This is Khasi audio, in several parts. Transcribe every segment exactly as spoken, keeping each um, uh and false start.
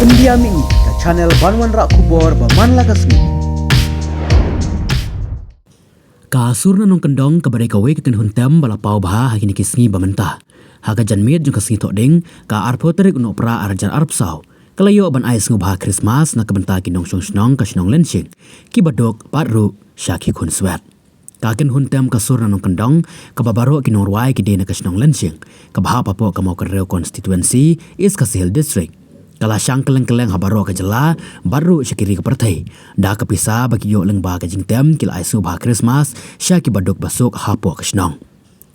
India Mini, ka channel ban wanrah khubor ba man la ka sngi. Ka sur na nongkyndong kaba dei kawei ka kynhun tem ba la paw bha ha kine ki sngi ba mynta. Ha ka janmiet jong ka sngi Thohdieng, ka arphew tarik u Nohprah arhajar arphew saw, ka la ïoh ban ai sngewbha Christmas na ka bynta ki nongshong shnong ka shnong Lenshing, kiba duk bad ruh sha ki khun swet. Ka kynhun tem ka sur na nongkyndong, kaba baroh ki nongrwai ki dei na ka shnong Lenshing, kaba hap hapoh ka Mawkynrew Constituency, East Khasi Hills District, ka la shang kylleng kylleng ha baroh ka jylla bad ruh sha ki ri ka pyrthei da ka pisa ba ki ïoh lyngba ka jingtem ki la ai sngewbha Christmas sha kiba duk ba suk hapoh ka shnong.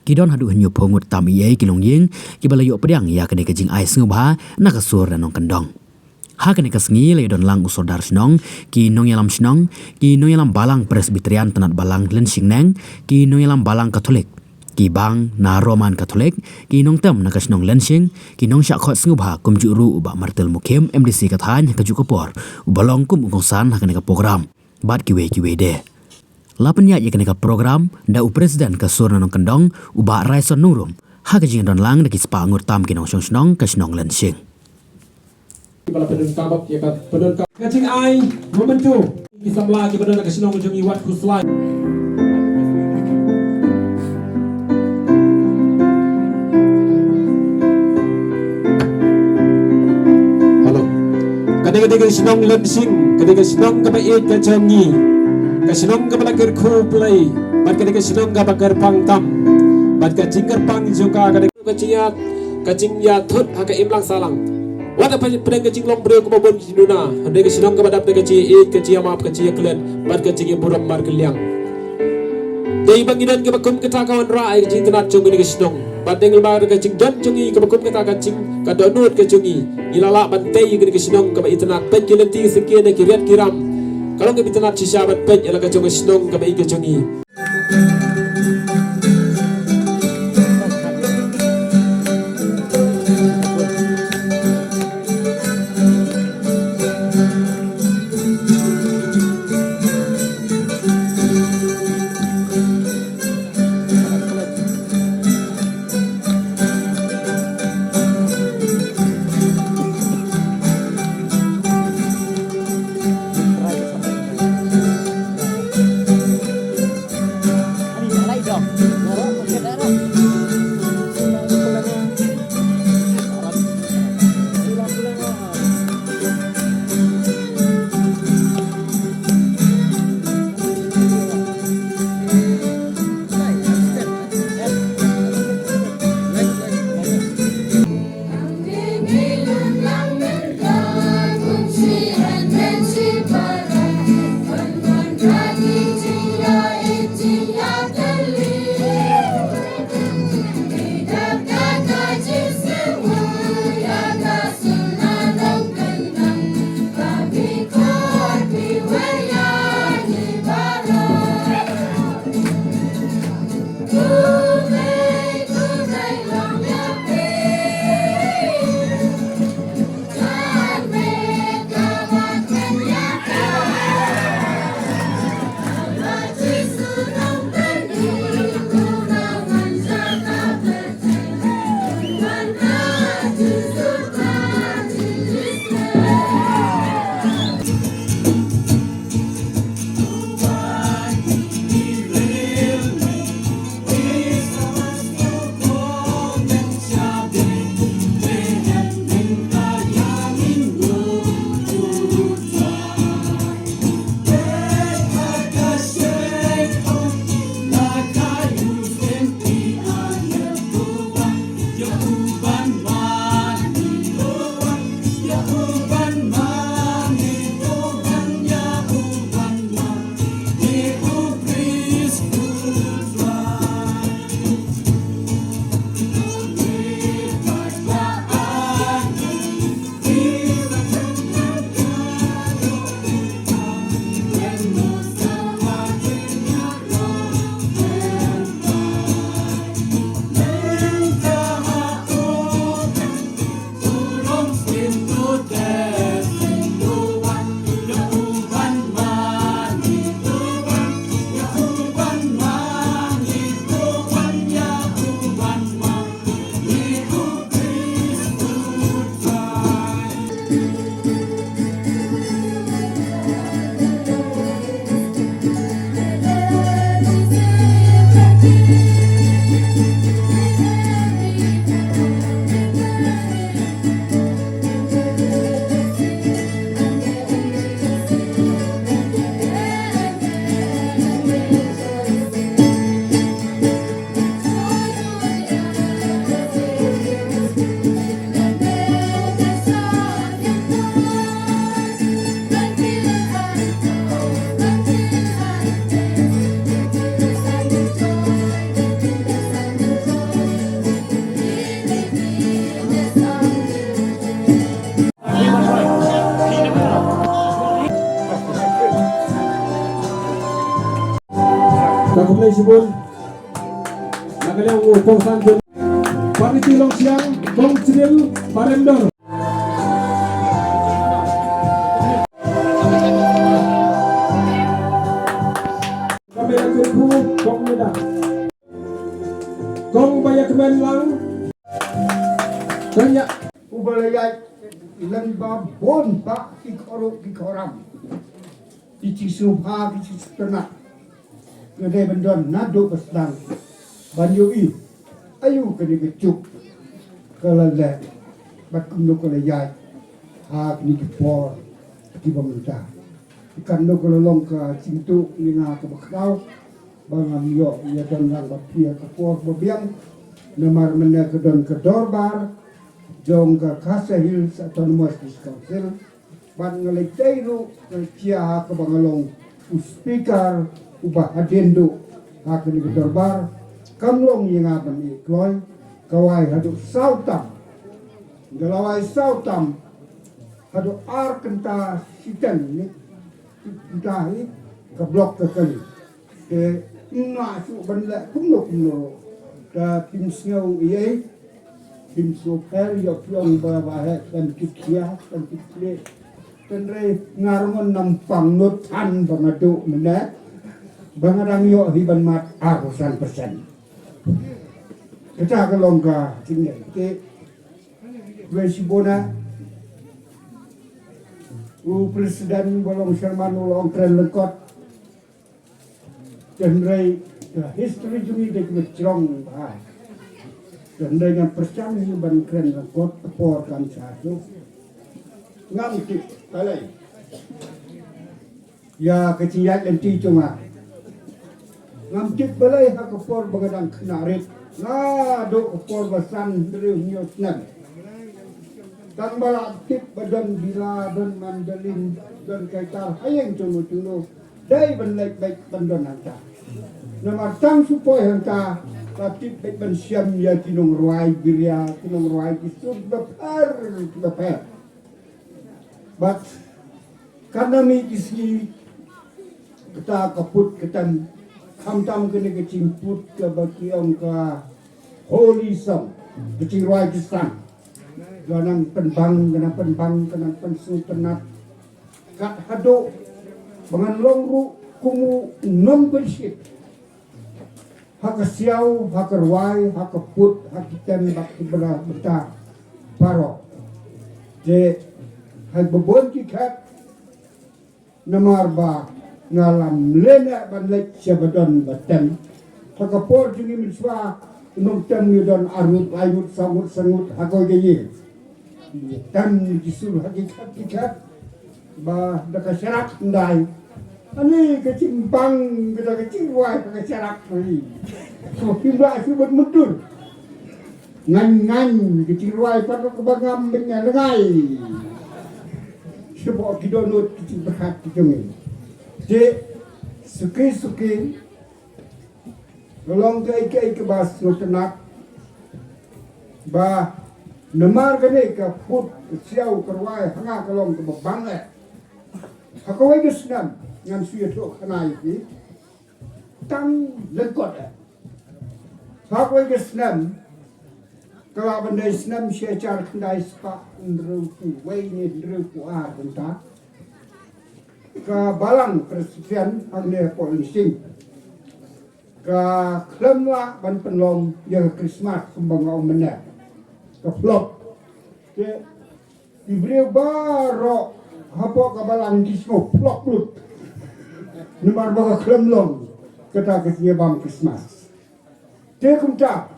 Ki don haduh hynñiewphew ngut tam eiei ki longïing kiba la ïoh pdiang ïa kane ka jingai sngewbha na ka sur na nongkyndong. Ha kane ka sngi la ïadon lang u sordar shnong, ki nongïalam shnong, ki nongïalam balang Presbyterian Tnat Balang Lenshingneng, ki nongïalam balang Katholik, ki bang na Roman Katholik, ki nongtem na ka shnong Lenshing, ki nongshah khot sngewbha kumjuh ruh u Bah Martel Mukhim, M D C ka thaiñ ha kajuh ka por, uba long kum u kongsan ha kane ka program bad kiwei kiwei de. La pynïaid ïa kane ka program da u President ka sur na nongkyndong, u Bah Raison Nongrum, ha ka jingdon lang da ki spah ngut tam ki nongshong shnong ka shnong Lenshing. Ka jingai memento ki samla kiba don ha ka shnong jong ngi wat khuslai. Hello. Ka dei ka dei ka shnong Lenshing, ka dei ka shnong kaba ïeit ka jong ngi. Ka shnong kaba la kyrkhu Blei, bad ka dei ka shnong kaba kyrpang tam. Bad ka jingkyrpang jong ka ka dei ka jingïa, ka jingïathut ha ka imlang sahlang. Wat hapdeng ka jinglong briew kaba bun ki duna, hynrei ka shnong kaba dap da ka jingïeit, ka jingïamap, ka jingïaklet bad ka jingïaburom markylliang. Dei ba ngi don kiba kum kata ka wanrah ïa ka jingtynnat jong ngi na ka shnong. Bad dei lyngba ka jingdon jong ngi kaba kum kata ka jing, ka dohnud ka jong ngi, ngi la lah ban tei ïa ka shnong kaba itynnat, peit ki lynti ki syngkien ki riat ki ram. Ka long kaba itynnat shisha ban peit ïa la ka jong ka shnong kaba ïeit ka jong ngi. Khublei shibun. Na ka liang u kongsan jong Pariti Longsiang, Kong Cyril Barendor. Kong Bayakmen Lang. Kong Yak. Uba la ïaid lem ba bun ba ki khoro ki khoram. Ki jingsngewbha ki jingsngewtynnat. Nga dei ban don naduh ba sdang ban ïohi aïu kane ka juk ka la leh bad kumno ka la ïaid ha kine ki por kiba mynta. Katno ka la long ka jingtuh ïa nga kaba khraw ba ngam ïoh ïa don lang bad phi ha ka por ba biang. Namar mynne ka don ka dorbar jong ka Khasi Hills Autonomous District Council. Bad nga la dei ruh nga la jia ha kaba nga long u speaker uba hadien duh ha kane ka dorbar. Kam long ïa nga ban ïeh kloi, ka wai haduh saw tam. Nga la wai saw tam haduh ar kynta shiteng ne kynta hi ka block ka kali. Te ym lah shuh ban leh kumno kumno. Te phim sngew ei ei, phim sngew pher ïoh phi ong ba ba heh kan kit khia kan kit khlieh. Hynrei nga ruh ngan ym pang nud than ba nga duh mynne ba nga dang ïoh hi ban mad arphew san percent. Kata ka long ka jingeh te. Khublei shibun eh u president ba long chairman u la ong kren lyngkot. Te hynrei ka history jong ngi dei kaba jrong bha. Te hynrei ngan pyrshang hi ban kren lyngkot ka por kan sa shuh. Ngam tip balei ïa ka jingïaid lynti jong nga. Ngam tip balei ha ka por ba nga dang khynnah rit, naduh ka por ba san hynriew hynñiew snem, tang ba la tip ba don bila, don mandolin, don kaitar ha ïing jong u jong u. Dei ban leit beit ban don hangta. Namar tang shu poi hangta la tip beit ban shem ïa ki nongrwai biria, ki nongrwai ki sur bapher bapher. Bad kan da mih ki sngi kata ka put ka tem, khamtam kane ka jingput kaba ki ong ka holy song, ka jingrwai Khristan. Ka nang pynbang, ka nang pynbang, ka nang pynsngewtynnat. Kat haduh ba ngan long ruh kum u nongpynshit ha ka siaw, ha ka rwai, ha ka put, ha ki tem bad ki bynta baroh. Te ha ba bun ki khet namar ba nga lam leh ban leit sha ba don ba tem. Ha ka por jong ngi mynshuwa u nongtem ngi don ar ngut, lai ngut, saw ngut, san ngut ha kawei ka ïing. Tang ki sur ha ki khat ki khat ba da ka sharak ndai. Ani ka jingbang ka da ka jingrwai ka sharak ni. So kim ba su bat mutur. Ngan ngan ka jingrwai pat ka ba ngam ben ngan ngai. Shu ba ki donut ki jingbakhat ki jong ngi. Te suki suki Ka long kaei kaei kaba sngewtynnat ba namar kane ka put ka siaw ka rwai ha nga ka long kaba bang eh. Ha kawei ka snem ngan shu ïathuh khana ïa phi tang lyngkot eh. Ha kawei ka snem ka lah ban dei snem shi hajar khyndai spah hynriewphew wei ne hynriewphew ar kumta. Ka balang Presbyterian hangne ha Port Langsing ka khlem lah ban pynlong ïa ka Christmas kumba nga ong mynne. Ka flop. Te ki briew baroh hapoh ka balang ki sngew flop lut. Namar ba ka khlem long kata ka jingïabam Christmas. Te kumta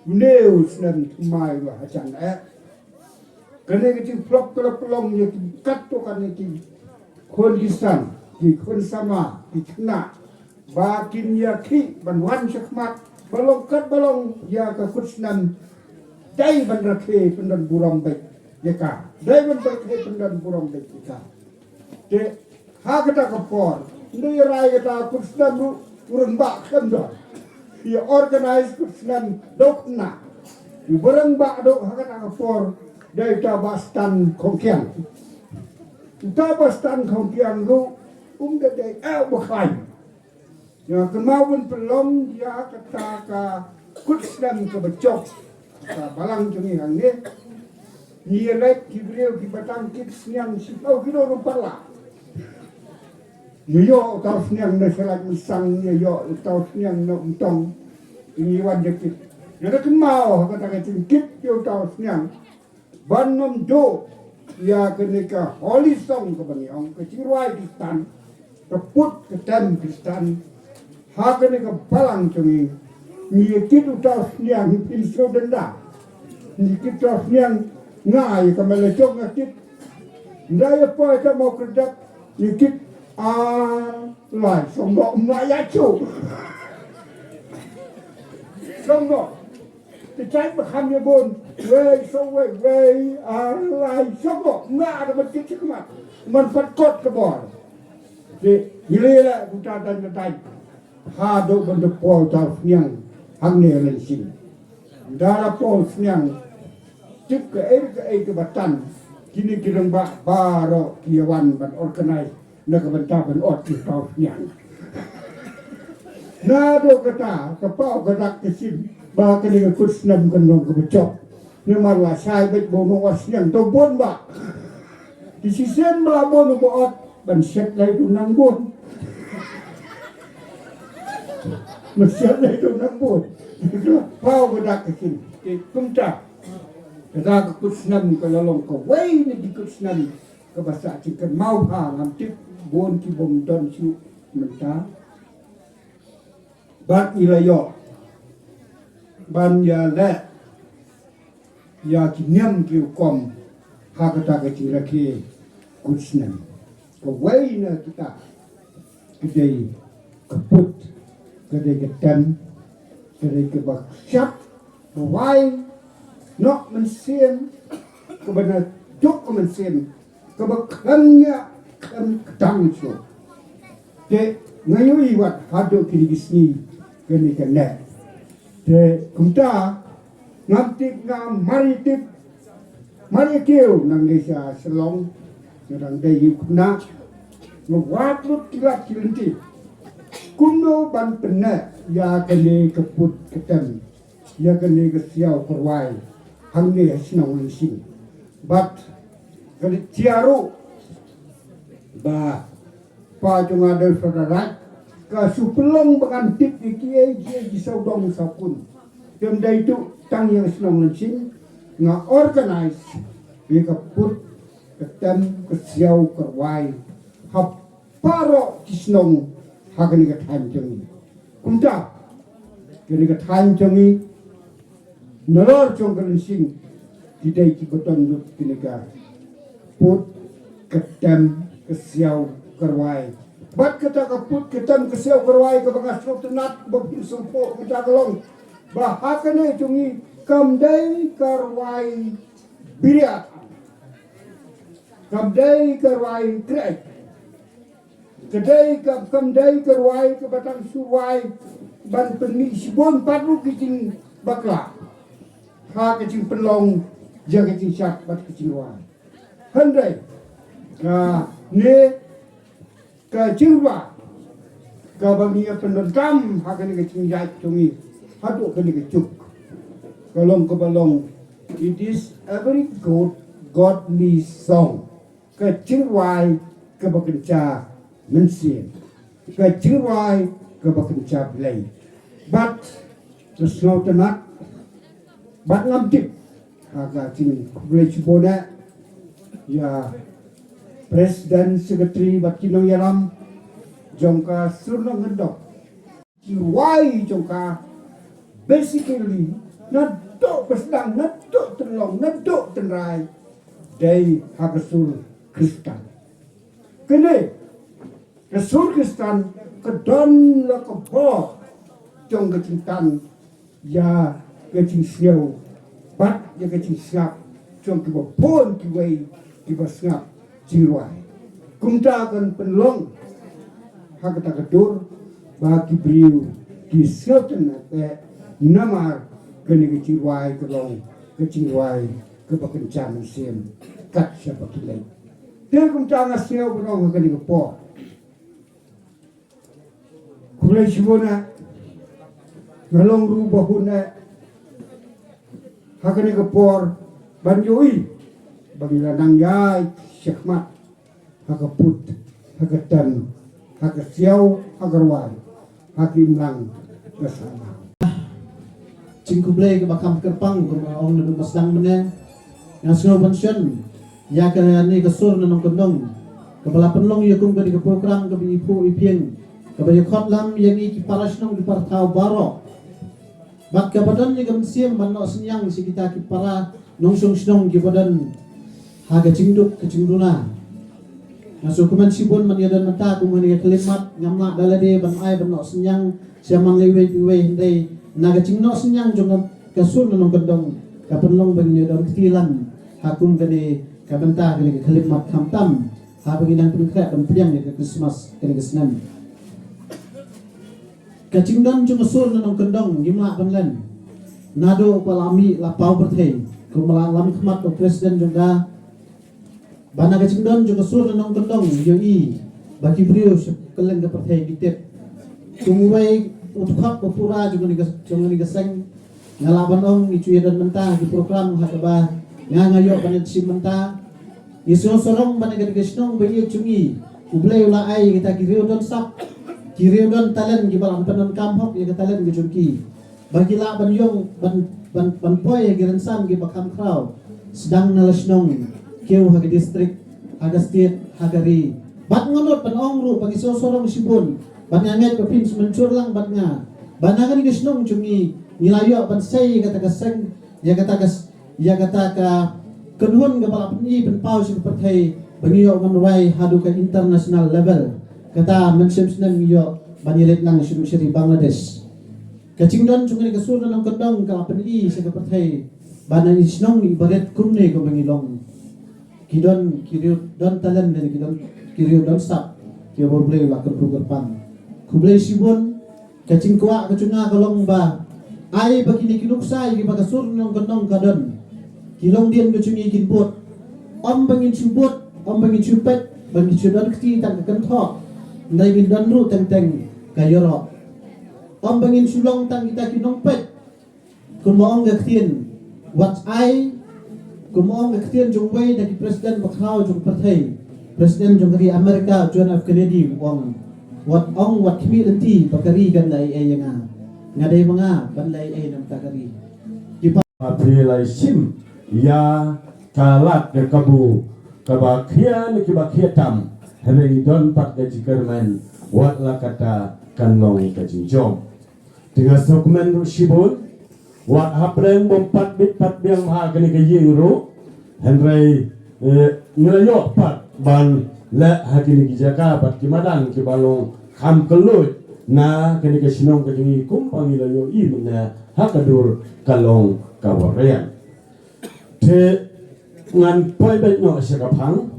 une u snem thymmai ba hajan eh. Kane ka jingflop ka la pynlong ïa ki katto katne ki khun ki san, ki khun samla, ki khynnah ba kin ïakhih ban wan shakhmat ba long kat ba long ïa ka kut snem. Dei ban rakhe pyndon burom beit ïa ka. Dei ban rakhe pyndon burom beit ïa ka. Te ha kata ka por, ndu ïa rai kata kut snem ruh u rangbah khlem don. Ïa organize kut snem dok na. U rangbah dok ha kata ka por dei uta Bah Stan Khongkiang. Uta Bah Stan Khongkiang ruh um da dei eh u ba khlaiñ. Ïa kynmaw ban pynlong ïa kata ka kut snem kaba jop ka balang jong ngi hangne. Ngi ïa leit ki briew kiba tang kit sniang shiphew kilo ruh pat la. Ngi ïoh uta u sniang na Shalait Mynsang, ngi ïoh uta u sniang na Umtong. Ngi wan ïa kit. Ngi da kynmaw ha kata ka jingkit ïa uta u sniang. Ban ym duh ïa kane ka holy song kaba ngi ong, ka jingrwai Khristan, ka put ka tem Khristan ha kane ka balang jong ngi. Ngi ïa kit uta u sniang, phin sngewdon da. Ngi kit uta u sniang, nga ïa ka mela jong nga kit. Nda ïa poi ka Mawkyrdak, ngi kit ar lai song noh, nga ïa shu song noh. Te jait ba kham ïa bun, wei, song wei, wei, ar lai, song noh, nga da ban kit shi khmat, man pat kot ka bor. Te ngi leh la kumta tang ka tang. Haduh ban da poi uta u sniang hangne ha Lansing. Da la poi u sniang, tip kaei kaei kaba tan, kine ki rangbah baroh ki ïa wan ban organize na ka bynta ban ot ki paw sniang. Naduh kata ka paw ka dak ka shin ba kane ka kut snem kan long kaba jop. Namar la shai beit ba u nongot sniang to bun ba. Ki shisien ba la bun u ba ot ban shet lai tu nang bun. Ban shet lai tu nang bun. Paw ka dak ka shin. Te kumta, kata ka kut snem ka la long kawei na ki kut snem kaba sah jingkynmaw bha, ngam tip bun ki bym don shuh mynta. Bad ngi la ïoh ban ïaleh ïa ki niam ki rukom ha kata ka jingrakhe kut snem. Kawei na kita ka dei ka put, ka dei ka tem, ka dei kaba shap, kawei, noh mynsiem, kaba na duk ka mynsiem, kaba khlem ïa khlem kdang shuh. Te nga ïohi wat haduh kine ki sngi kane ka neh. Te kumta ngam tip, nga mar ïa tip, mar ïa kiew nangne sha Shillong, nga dang dei ïa u khynnah, nga wad lut ki lad ki lynti kumno ban pynneh ïa kane ka put ka tem, ïa kane ka siaw ka rwai hangne ha shnong Lansing. Bad ka dei tiaru ba pa jong nga dei Frederick, ka shu pynlong ba ngan tip ïa kiei kiei ki sawdong sawkun. Te ym dei tu tang ïa ka shnong Lansing, nga organize ïa ka put ka tem ka siaw ka rwai ha baroh ki shnong ha kane ka thaiñ jong ngi. Kumta kane ka thaiñ jong ngi, nalor jong ka Lansing, ki dei kiba don lut kane ka put ka tem ka siaw ka rwai. Bad kata ka put ka tem ka siaw ka rwai kaba nga sngewtynnat ba phin sngewthuh mynta ka long ba ha kane jong ngi kam dei ka rwai biriat, kam dei ka rwai kreh. Ka dei ka, kam dei ka rwai kaba tang shu rwai ban pynmih shibun pat ruh ki jingbakla ha ka jingpynlong ïa ka jingshad bad ka jingrwai. Hynrei kane ka jingrwai kaba ngi ïa pyndonkam ha kane ka jingïaid jong ngi haduh kane ka juk, ka long kaba long, it is a very good godly song. Ka jingrwai kaba kynja mynsiem, ka jingrwai kaba kynja Blei. Bad nga sngewtynnat bad ngam tip ha ka jingkhublei shibun ïa president, secretary bad ki nongïalam jong ka Sur Nongkyndong. Ki rwai jong ka, basically, naduh ba sdang, naduh tynlong, naduh tynrai, dei ha ka sur Khristan. Kane ka sur Khristan ka don la ka bor jong ka jingtan ïa ka jingsngew bad ïa ka jingsngap jong kiba bun kiwei kiba sngap jingrwai. Kumta kan pynlong ha kata ka dur ba ki briew ki sngewtynnat eh namar kane ka jingrwai ka long ka jingrwai kaba kynja mynsiem kat shaba ki leit. Te kumta nga sngew ban ong ha kane ka por, Khublei shibun eh. Nga long ruh ba hun eh ha kane ka por ban ïohi ba ngi la nang ïaid shakhmat ha ka put, ha ka tan, ha ka siaw, ha ka rwai, ha ka imlang ka sahlang. Jingkhublei kaba kham kyrpang kumba ong naduh ba sdang mynne. Nga sngew ban shon ïa kane ka sur na nongkyndong kaba la pynlong ïa kum kane ka program kaba i phuh i phieng, kaba ïakhot lam ïa ngi ki para shnong ki para thaw baroh. Bad kaba don ïa ka mynsiem ban noh synñiang sha kita ki para nongshong shnong kiba don ha ka jingduk ka jingduna. Nga sngewkmen shibun ban ïadon mynta kum kane ka khyllipmat, ngam lah da lade ban ai ban noh synñiang sha man la iwei pa iwei, hynrei na ka jingnoh synñiang jong ka sur na nongkyndong ka pynlong ba ngin ïadon kti lang ha kum kane ka bynta kane ka khyllipmat, khamtam haba ngi dang pynkhreh ban pdiang ïa ka Krismas kane ka snem. Ka jingdon jong ka sur na nongkyndong ngim lah ban len. Naduh ba la mih la paw pyrthei, kumba la lam khmat u president jong ka, ba na ka jingdon jong ka sur na nongkyndong ïohi ba ki briew sha kylleng ka pyrthei ki tip. Kum uwei u dkhot ba pura jong kane ka, jong kane ka seng, nga lah ban ong ngi ju ïadon mynta ha ki program ha kaba nga nga ïoh ban ïashim mynta. Ngi sngewsarong ba na kane ka shnong ba ïeit jong ngi, U Blei u la ai kita ki riew don sap, ki riew don talent kiba la pyndonkam hok ïa ka talent ka jong ki, ba ki lah ban ïong ban, ban, ban poi ha ki rynsan kiba kham khraw, sdang na la shnong, kiew ha ka district, ha ka state, ha ka ri. Bad nga nud ban ong ruh ba ngi sngewsarong shibun, bad nga ngeit ba phin sngewsarong lang bad nga ba na kane ka shnong jong ngi, ngi la ïoh ban sei ïa kata ka seng, ïa kata ka s-, ïa kata ka kynhun kaba la pyni pynpaw sha ka pyrthei ba ngi ïoh ban rwai haduh ka international level. Kata mynshem snem ngi ïoh ban ïaleit lang sha ri Bangladesh. Ka jingdon jong kane ka sur na nongkyndong ka la pyni sha ka pyrthei ba na i shnong iba rit kumne kumba ngi long. Ki don ki riew don talent ne ki don ki riew don sap kiba U Blei u la kyrkhu kyrpang. Khublei shibun. Ka jingkwah ka jong nga ka long ba ai ba kine ki nuksa ïa kiba ka sur nongkyndong ka don, ki longdien ka jong ngi kin bud. Ym ba ngin shu bud, ym ba ngin shu peit, ba ngin shu don kti tang ka kynthoh, hynrei ngin don ruh teng teng ka ïaroh. Ym ba ngin shu long tang kita ki nongpeit. Kumba ong ka ktien, wat ai, kumba ong ka ktien jong uwei na ki president bakhraw jong pyrthei, president jong ka ri America, John F Kennedy, u ong, wat ong, wat khmih lynti ba ka ri kan leh ei ei ïa nga. Nga dei ma nga ban leh ei ei na bynta ka ri. Ki pa phi la shim ïa ka lad ka kabu kaba khia ne kiba khia tam, hynrei don pat ka jingkyrmen, wat la kata kan long ka jingjop. Te nga sngewkmen ruh shibun, wat hapdeng bym pat bit pat biang ha kane ka ïing ruh, hynrei, eh, ngi la ïoh pat ban leh ha kine ki jaka bad ki madan kiba long kham kylluid na kane ka shnong ka jong ngi kumba ngi la ïohi mynne ha ka dur ka long kaba riang. Te ngan poi beit noh sha ka phang.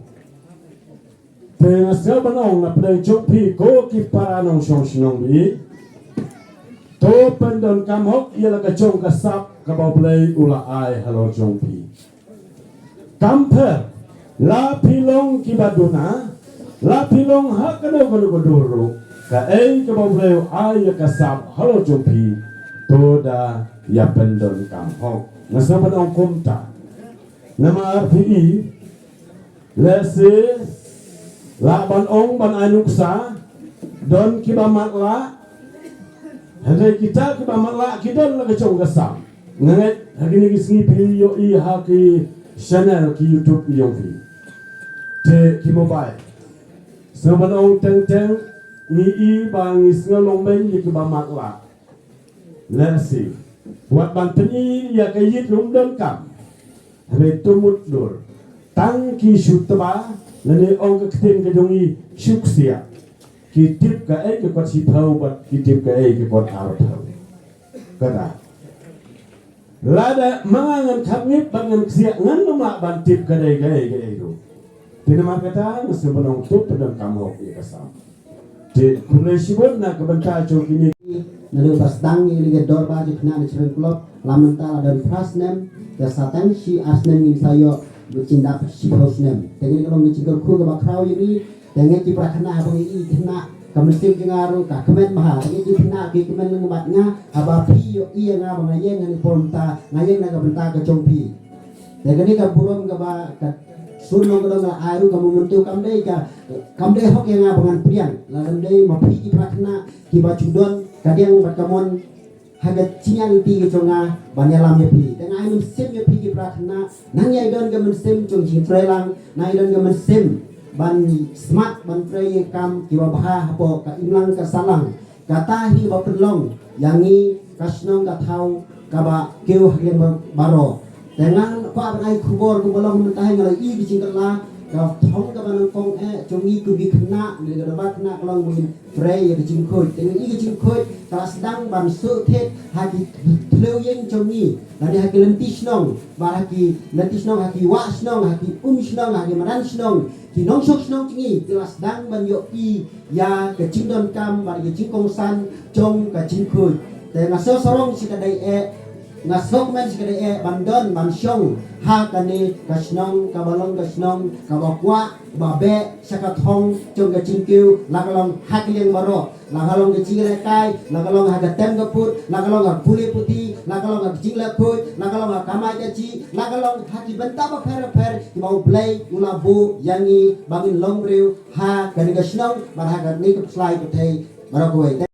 Te nga sngew ban ong na pdeng jong phi ko ki para nongshong shnong ba ïeit, to pyndonkam hok ïa la ka jong ka sap kaba U Blei u la ai halor jong phi. Kam pher la phi long kiba duna, la phi long ha kano kano ka dur ruh, kaei kaba U Blei u ai ïa ka sap halor jong phi, to da ïa pyndonkam hok. Nga sngew ban ong kumta. Namar phi i, lehse lah ban ong ban ai nuksa, don kiba matlah, hynrei kita kiba matlah ki don la ka jong ka sap. Nga ngeit ha kine ki sngi phi ïohi ha ki channel ki YouTube ki jong phi, te ki mobile. Sngew ban ong teng teng ngi i ba ngi sngew long beiñ ïa kiba matlah. Lehse wat ban pyni ïa ka ïit ruh ym donkam. Hynrei to mutdur, tang ki shu tba lane ong ka ktien ka jong ngi shu ksiah. Ki tip kaei ka kot shiphew bad ki tip kaei ka kot arphew. Kata lada ma nga ngan khapngit bad ngan ksiah, ngan ym lah ban tip ka dei kaei kaei ruh. Te namar kata nga sngewbha ban ong to pyndonkam hok ïa ka sap. Te khublei shibun na ka bynta jong kine. Naduh ba sdang ïa kane ka dorbar jong kane ka Children's Club, la mynta la don phra snem, ka sa tang shi ar snem ngin sa ïoh jingdap shiphew snem. Te kane ka long ka jingkyrkhu kaba khraw ïa ngi. Te ngi ki para khynnah, haba ngi i khynnah Ka mynsiem jong nga ruh ka kmen bha. Te ki khynnah ki kmen lang bad nga, haba phi ïohi ïa nga ba nga ïeng ha kane ka por mynta, nga ïeng na ka bynta ka jong phi. Te kane ka burom kaba ka sur nongkyndong ka la ai ruh, ka mynta kam dei ka, kam dei hok ïa nga ba ngan pdiang. Lada ym dei ma phi ki para khynnah kiba ju don ka diang bad ka mon ha ka jingïaid lynti ka jong nga ban ïalam ïa phi. Te nga ai mynsiem ïa phi ki para khynnah, nang ïai don ka mynsiem jong jingtrei lang, nang ïai don ka mynsiem ban smat ban trei ïa ka kam kiba bha hapoh ka imlang ka sahlang. Kata hi ba pynlong ïa ngi ka shnong ka thaw kaba kiew ha ka liang ba-, baroh. Te ngan kwah ban ai khubor kumba long mynta hi, nga la ïohi ka jingkylla, ka thong kaba nyngkong eh jong ngi kum ki khynnah, ngi ka daba khynnah ka long ba ngin trei ïa ka jingkhuid. Te ngi ka jingkhuid ka la sdang ban shu thied ha ki thliew ïing jong ngi, lane ha ki lynti shnong, bad ha ki lynti shnong, ha ki wah shnong, ha ki um shnong, ha ki madan shnong, ki nongshong shnong jong ngi ki la sdang ban ïohi ïa ka jingdonkam bad ka jingkongsan jong ka jingkhuid. Te nga sngew sarong shi katdei eh, nga sngewkmen shi katdei eh ban don ban shong ha kane ka shnong kaba long ka shnong kaba kwah ba beh sha ka thong jong ka jingkiew, la ka long ha ki liang baroh, la ka long ka jinglehkai, la ka long ha ka tem ka put, la ka long ha ka pule puthi, la ka long ha ka jingleh khuid, la ka long ha ka kamai kajih, la ka long ha ki bynta bapher bapher kiba U Blei u la buh ïa ngi ba ngin long briew ha kane ka shnong bad ha kane ka pyrthei baroh kawei.